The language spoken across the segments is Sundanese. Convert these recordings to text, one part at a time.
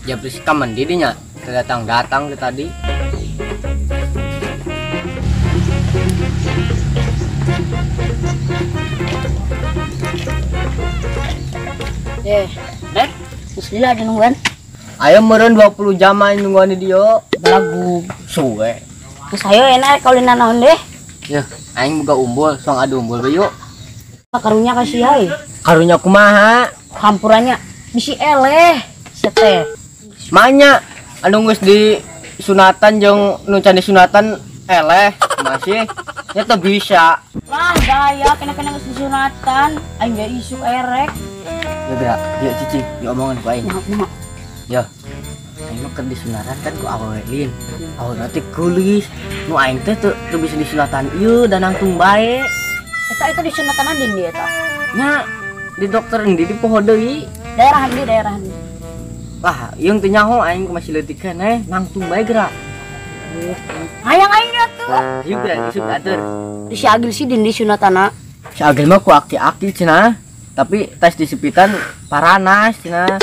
Jepri ka mandi dinya. Datang-datang ke tadi. Rek, geus lila aja nungguan. Ayo meureun 20 jam aing nungguan di dieu. Belagu. Suwe. Geus ayo enak kaulina naon deh. Yeuh, aing boga umbul, soang adu umbul we yuk. Karunya kasih ai. Karunya kumaha? Hampurannya bisi eleh seteh. Manya anu geus di sunatan jeung nu can disunatan eleh masih nya teu bisa. Lah gaya kena-kena geus disunatan aing ge isuk erek. Ya gerak, dia cicing, dia omongan ku aing. Ya, aing mah keur disunatan kan ku awewe lin. Awewe teh geulis, nu aing teh teu bisa disunatan ieu da nangtung bae. Eta itu disunatan di dia eta. Nya, di dokter endi di poho deui. Daerah endi, daerah endi. Wah, ieu teu nyaho aing masih leutik keneh, nangtung bae gerak. Hayang aing atuh. Ieu gerak isuk atur. Di si Agil sih di sunatana. Si Agil mah ku aki-aki cenah. Tapi tes disepitan paranas cenah.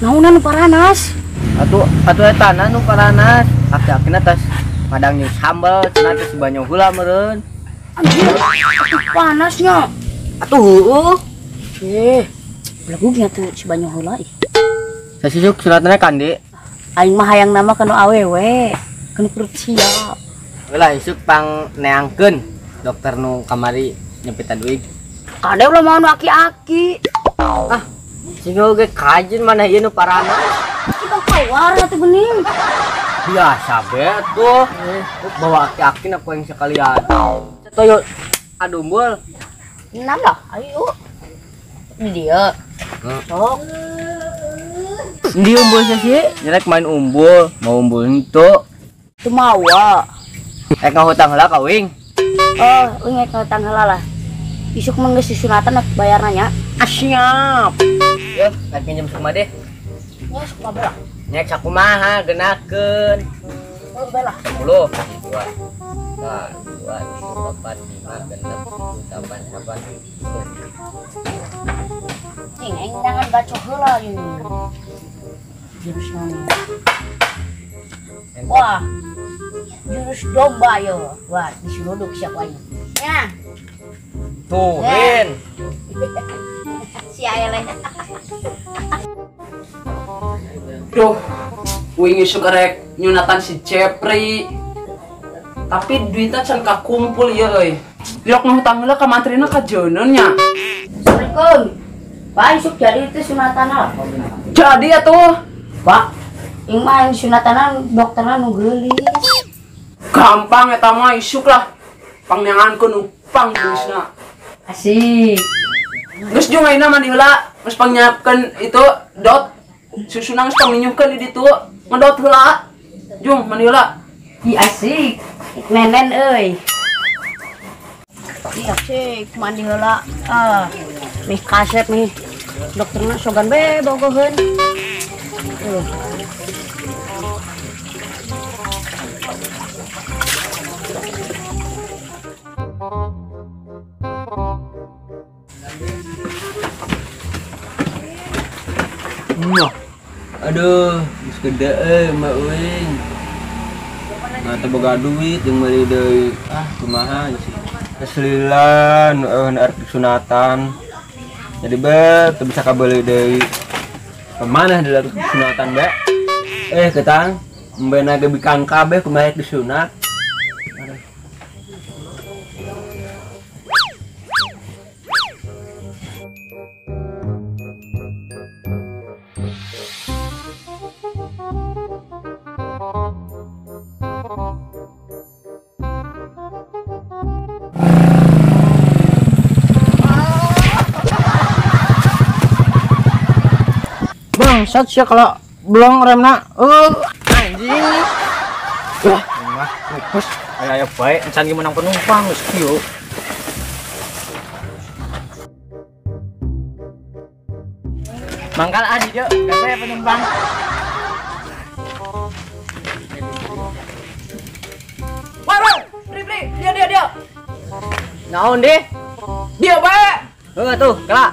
Naonan nu paranas? Atuh atuh eta na nu paranas. Aki-akina tes madang nyus sambel cenah teh banyo heula meureun. Anjir, atuh panasnya. Atuh heueuh. Belagugnya tuh si banyo heula ih. Sasisuk sunatna kan, Dik? Aing mah hayang nama kanu awewe, kanu perut siap. Ulah isuk pang neangkeun dokter nu kamari nyepitan duit. Kade ulah mau nu aki-aki. Ah, sing oge kajen mana ieu nu paranas. Kita keluar atuh geuning. Biasa be atuh. Bawa aki-aki na ku aing sekalian. Toyo aduh umbul. Enam lah, ayo. Di dia. Sok. Di umbul sih, nyerek main umbul, mau umbul henteu. Teu mawa. Ek ngahutang heula ka uing. Oh, uing ek ngahutang heula lah. Isuk mah geus disunatan bayarna nya. Ah, siap. Yeuh, rek pinjem sakumaha deh. Nya sakumaha bae lah. Nya sakumaha geunakeun. 10 bae lah. 10. 2 2 3 4 5 6 7 8 9 10. Cing, aing jangan gacor heula ieu. Jurus naon? Wah. Jurus domba yo. Wah, diseluduk siapa aing. Ya. Tuh, Lin. Si Aele. Duh, uing isuk rek nyunatan si Jepri. Tapi duitnya can kakumpul ya euy. Liok ngutang heula ka mantrina ka jeuneun nya. Assalamualaikum. Pak isuk jadi itu sunatan lah. Jadi atuh. Pak, ing mah sunatanan dokterna nu geulis. Gampang eta mah isuk lah. Pangneangankeun nu pang geulisna. Asik. Geus jeung ayeuna mandi heula, geus pangnyiapkeun itu dot susuna geus pangnyiuhkeun di ditu. Ngedot heula. Jung mandi heula. Ih asik. Nenen euy. Ih asik mandi heula. Ah, mih kaset nih. Dokterna sogan be bogoheun. Aduh, geus gede euy Mbak Uing. Nah, teu boga duit jeung meuli deui. Ah, kumaha sih. Geus lila nu eueuh arek disunatan. Jadi be teu bisa kabeuli deui. Kemana dilakukan sunatan be? Ketang, mbena ge bikang kabeh kumaha disunat. Bangsat sih kalau belum remna. Anjing. Wah, mah lupus. Ayo bae encan ge menang penumpang geus kieu. Mangkal adi dieu, saya penumpang. Wah, wah, beri, dia. Naon deh? Dia bae. Heuh tuh, kelak.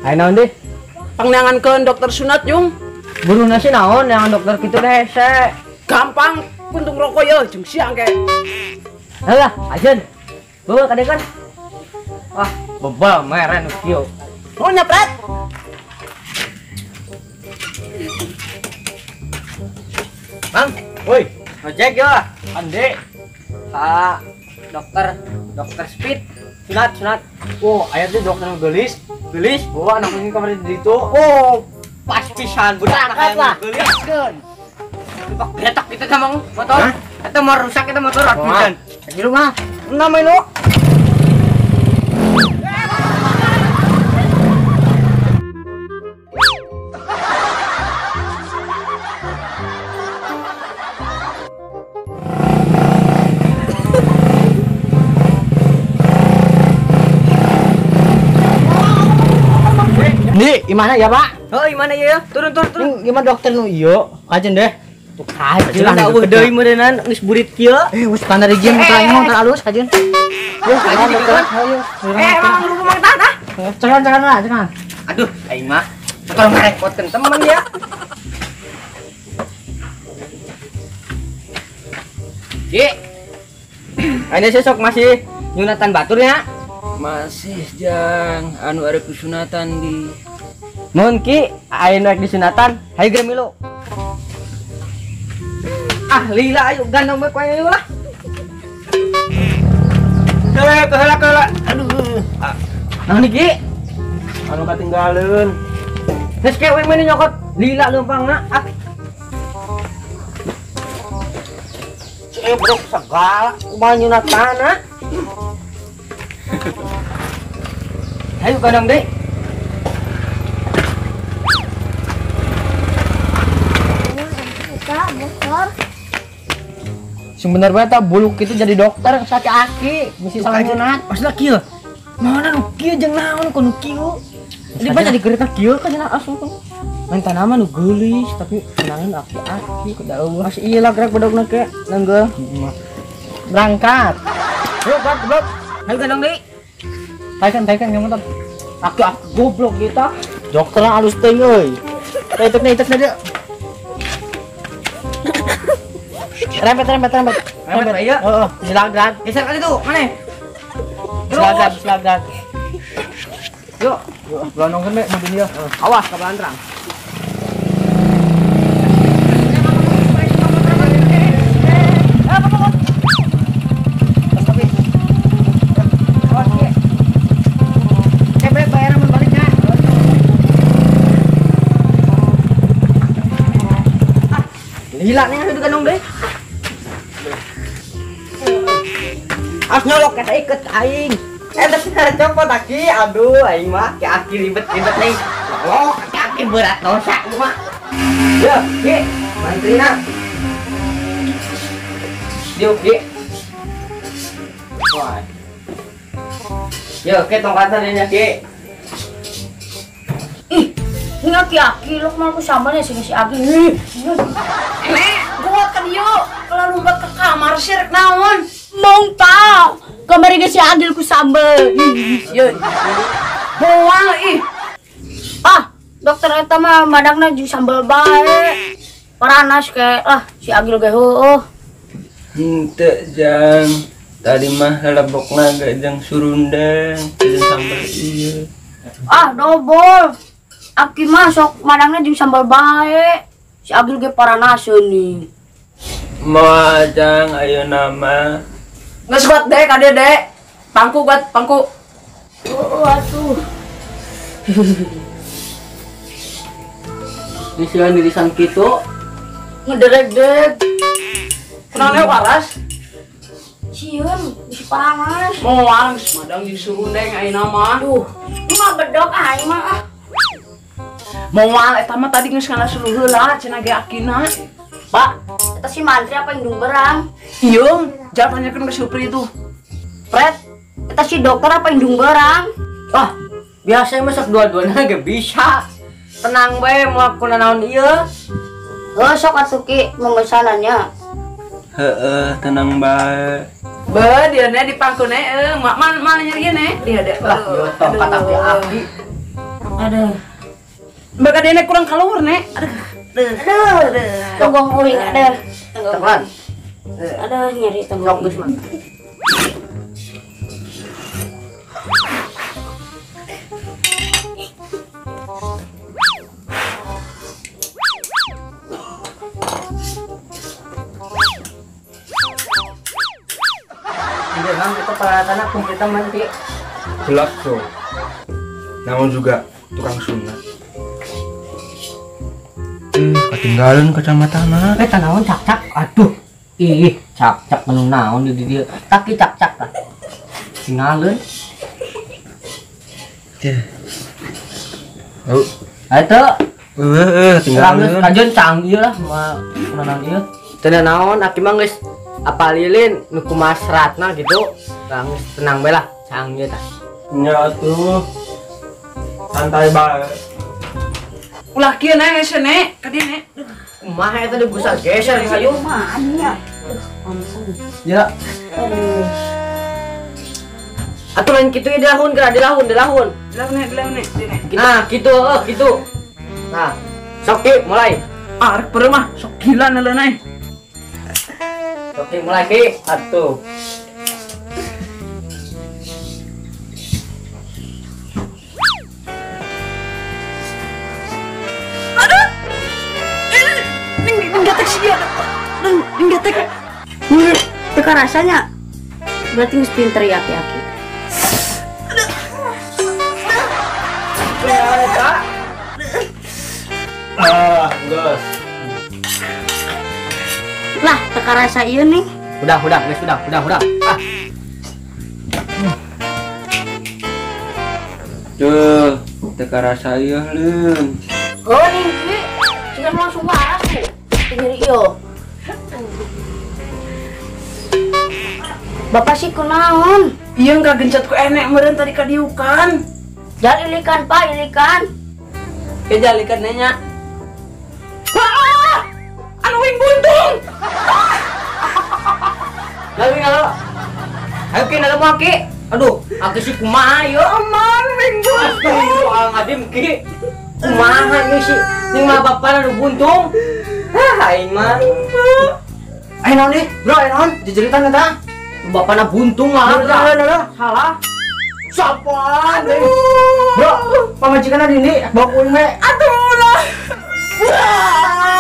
Ayo naon deh? Pangneangankeun dokter sunat jung. Buru nasi naon yang dokter kitu deh hese. Gampang, puntung rokok ye jeung siang ke. Halah, ajeun. Bawa kadekan. Wah, bebal merah nu kieu. Oh nyapret. Bang, woi, ngojek ya, ande. Pak, dokter, dokter Speed, sunat, sunat. Oh, aya teh dokter gelis, gelis, bawa anak ini kamar di ditu. Oh, pas pisan budak Berangkat lah. Geliskeun. Pak getak kita sama motor. Eta mau rusak kita motor atuh. Di rumah. Nama lu. Nih, gimana ya, Pak? Oh, gimana ya? Turun, turun, turun. Gimana dokter nu ieu? Kajen deh. Tuh kajen lah eueuh deui meureunnan geus burit kieu. Eh, geus standar jeung motor aing motor alus kajen. Yo, kajen dokter. Eh, emang lu mang tahan ah. Cekan, cekan lah, cekan. Aduh, aing mah motor ngarepotkeun temen ya. Ki. Ayeuna sesok masih nyunatan baturnya? Masih jang, anu arek disunatan di. Mun Ki, ayeuna rek disunatan, hayu geura milu. Ah, lila ayo gandong bae ku aing lah. Heula, heula, heula. Aduh. Nah niki, anu katinggaleun. Geus ke we meuni nyokot lila leumpangna. Ah. Cebrok segala kumaha nyunatan. Ayo gandong deui. Sing bener bae ta buluk itu jadi dokter sakit aki mesti salah nyunat. Maksudna kieu. Mana nu kieu jeung naon ku nu kieu. Jadi baca di kereta kieu kan cenah asup. Main tanaman nu geulis tapi kenangan aki-aki kuda eueuh. Masih ieu lah gerak bedogna ke nenggeuh. Berangkat. Yuk, goblok, goblok. Ayo gandong deui. Taikan, taikan yang motor. Aki-aki goblok kita. Dokterna alus teuing euy. Itekna itekna dia. Rempet, rempet, rempet. Rempet, iya. Heeh, silagran. Geser kali tuh, mana? Silagran, silagran. Yuk, yuk, belonongkeun we mobil ieu. Awas ka belantrang. Gila nih ada gandong deh. As nyolok kata iket aing. Terus copot aki, aduh aing mah ki aki ribet-ribet nih. Nyolok ki aki berat dosa mah. Yo, Ki, mantrina. Yo, Ki. Wah. Yo, Ki tongkatan nya Ki. Ih, ini aki-aki lu mau aku sama nih si Agi. Nek, gua kan yuk kalau lompat ke kamar sih rek naon. Mong tau, kamar ini si Agil ku sambel. Ih, moal ih. Ah, dokter eta mah madangna jeung sambel bae. Paranas kayak lah si Agil ge heueuh. Henteu jang, tadi mah lalebokna ge jeung surundeng, jeung sambel ieu. Ah, dobol. Aki mah sok madangna jeung sambel bae. Si Agil ge paranaseun nih. Moal jang ayeuna mah. Geus buat dek kade dek. Pangku buat pangku. Oh, atuh. Disian dirisan kitu. Ngederek-derek. Kunaon waras? Sieun, bisi panas. Moal geus madang jeung surundeng ayeuna mah. Duh, ini mah bedok aing mah ah. Moal eta mah tadi geus kana suluh heula cenah ge akina. Pak, eta si mantri apa indung berang? Iya, jangan tanyakan ke Supri itu. Fred, eta si dokter apa indung berang? Ah, biasa masak dua-duanya ge bisa. Tenang bae moal kuna naon ieu. Heuh, sok atuh Ki memesanannya. Heeh, tenang bae. Be, dia ne di pangku ne, mana nyeri ne? Dia deh. Lah, yo tongkat aki-aki. Aduh. Mbak kadene kurang kaluhur, Nek. Aduh. Aduh. Tonggong uing aduh. Tekan. Aduh nyeri tonggong. Sok geus mah. Memang itu peralatan komplit nanti. Jelas bro. Namun juga tukang sunat. Ketinggalan kacamata mah. Tanawan cak-cak. Aduh. Ih, cak-cak menu naon di dia. Kaki cak-cak lah. Tinggalin. Oh. Ayo Tinggalin. Kajeun canggih lah mah kunaon ieu. Teu naon aki mah geus apa lilin nu kumaha seratna gitu. Lah geus tenang bae lah, canggih tah. Nya atuh. Santai bae. Ulah kieu Nek, hese Nek, ka dieu Nek. Kumaha eta dibusa geser hayu. Kumaha nya. Ampun. Ya. Aduh. Atuh lain kitu ye dilahun geura dilahun. Dilahun Nek, dilahun Nek, dieu Nek. Nah, kitu heuh kitu. Nah, sok Ki, mulai. Ah, rek peureuh mah sok gila neuleun euy. Oke, mulai Ki. Atuh. Aduh. Ning gatek sih dia. Ning gatek. Nih, teka rasanya. Berarti geus pinter ya aki-aki. Ah, geus. Lah, teka rasa ieu nih. Udah, guys, udah. Ah. Tuh, teka rasa ieu leun. Oh, nih, Ki. Jangan langsung waras tuh. Nyeri ieu. Bapak sih kunaon? Ieu kagencet ku enek meureun tadi kadiukan. Jal ilikan, Pak, ilikan. Ke jalikan nya. Wah! Anu wing buntung. Lalu ngalo. Ayo Ki, nalo mo Ki. Aduh, aki sih kumaha ieu? Aman wing buntung. Astagfirullahaladzim Ki. Kumaha ieu sih? Ning mah bapana nu buntung. Hah, aing mah. Ayo naon deh, bro, ayo naon? Jejeritan eta. Bapana buntung lah. Salah. Sapaan deh. Bro, pamajikanna di ini bawa kuing we. Aduh lah. Wah.